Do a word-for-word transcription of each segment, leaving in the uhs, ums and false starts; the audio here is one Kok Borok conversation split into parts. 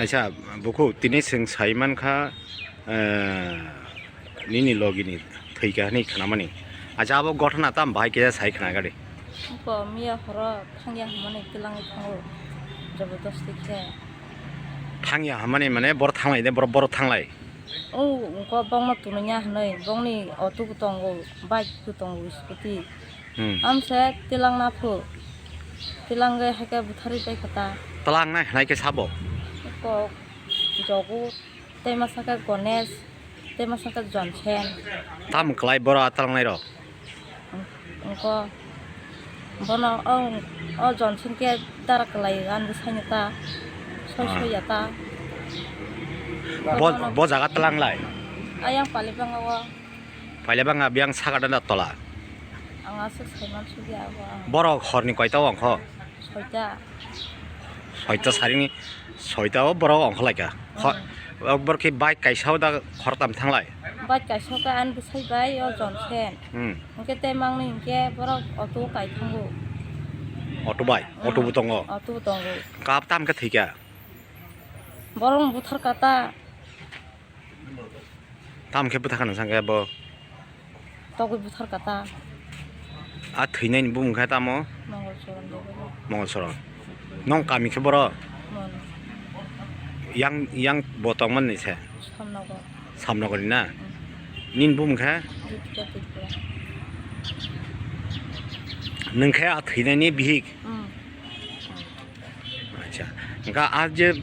Acha, bukhuk, tini chwng sai mankha, eh, nini logini thwikha hwnwi khnamani. Acha, abo gothana tam bahai khe sai khna gari. Ko miya horo thangya hwnmani twlangwi thango, jobodosti khe. Thangya hwnmani mane boro thanglai de, boro, boro thanglai? O, ko bongno tunanya hwnwi, bongni auto bo tongo, bike bo tongo, scooty. Hmm. Amse tilangna phu. Tilangwi haikhe butharwi tei kha ta. Tilangnai hwnai khe sabo? Kok, Jogu, tei masa khe Ganesh, tei masa khe Jonsen. Tamo kwlai boro a tilangnai rok? Wngkho bono o, o Jonsen khe dara kwlai ani bwsaino ta, soi Ah. soi ya ta. Bo, Bono bo jaga tilanglai? Ayang Palibanga o. Pailabanga biyang saka da tola. Ang aswk saiman sugya abo ang. Borok horni koita ongkho? Soita. Soita sarini, soita o borok ongkho laika. Ho-, Hmm. o borok khe bike kaisa o da khoroktam thanglai? Bike kaisa o khe ani bwsai bai o Jonsen. Hmm. Hwnkhe tei mangni hwnkhe borok auto kai thango. Auto bai? Hmm. Auto bo tongo? Auto bo tongo. Kap tam khe thwikha? Borok buthar kata. Tamo khe bwtha khana sakhe bo? Togwi bwthar kha ta. A thwinaini bumung khe tamo? Mongol Soron Debbarma. Mongol Soron. Nong kami khe boro? Mon. Yang, yang bo tongmani se? Samnogor. Samnogor ni na? Hmm. Nini bumung khe? Jyotika Tripura. Nwng khe a thwinaini bihik? Hmm. Acha, hwnkha a je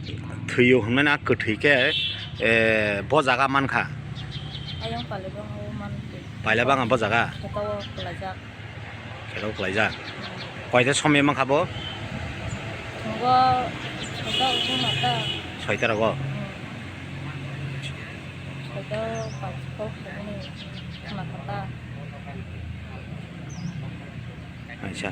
thwiyo hwnmani a kwthwi khe, eh, bo jaga mankha? Ayang Palibang o mankha. Pailabanga bo jaga? Kheto o kwlaijak. Kheto o kwlaijak. Koita somoi mankha bo? Thwngbo soita o chwng mata. Soita rogo? Hmm. Soita o paanch call khaimani khna kha ta. Acha.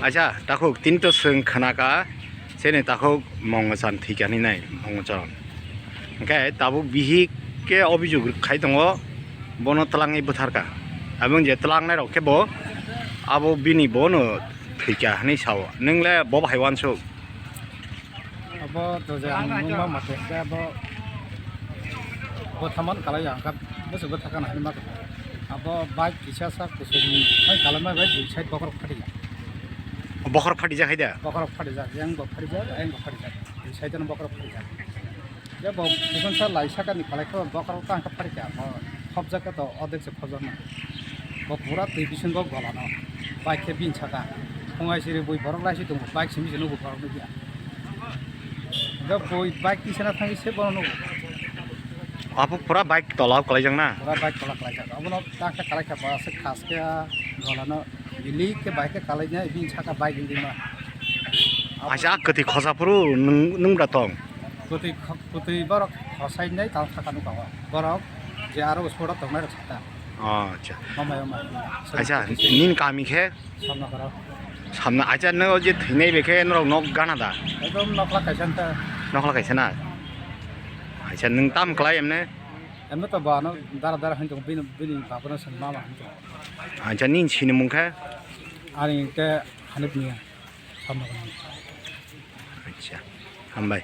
Acha, takhuk, tini to chwng khna kha, chini takhuk Mongochan thwikha hinwi nai, Mongochan. Hwnkhe tabuk bihik khe obijog khai tongo, bono twlangwi bwtharkha. Aboni je twlangnai rok khe bo, abo bini bono thwikha hinwi sao. Nwng le bo bahai uansuk? Abo to je ang nungma mate, hwnkhe abo bwthaman kalai ang kha, bwswk bwtha kana hinwi ma kha. Abo bike kisa sak kuchukni hai kalaima bai dui side bokhorok phatijak. Bokhorok phatijak hai da? Bokhorok phatijak, yang bo phatijak, ayang bo phatijak. Dui side no bokhorok phatijak. Je bo bikon sa lai sakani kalai kha, bokhorok tang kha phatijak, bo khopjak kha to odek se khopjak na. Bo pura twi bisingo golano. Bike khe bini saka. Phungai siri bui borok lai si tongo. Bike simi se nugo borok nugya. Hwnkhe bui bike tisana thangwi se bono nugo. Abo pura bike tola kwlaijak na? Pura bike tola kwlaijak. Abono ta khe kalai kha ba se khas khe a golano bili khe bike khe kalai nai bini saka bike wngwi ma. Aisa kwtwi khosa phuru nwng, nwng bwra tong? Kwtwi kho-, kwtwi borok khosai nai tal saka nukha o. Borok je aro sport o tongnai rok saka. Oh, acha. Hambai, hambai. Acha, nini kami khe? Samna kara. Samna, acha, no je thwinai bekhe norok nok gana da? Ekdom nokla kaisa ta. Nokla kaisa na? Acha, nwng tam kwlai emne? Emne to ba no dara dara hin tong bini, bini baba no sen mama hin tong. Acha, nini sini mung khe? Ani ke Hanif Miya. Samna kara. Acha, hambai.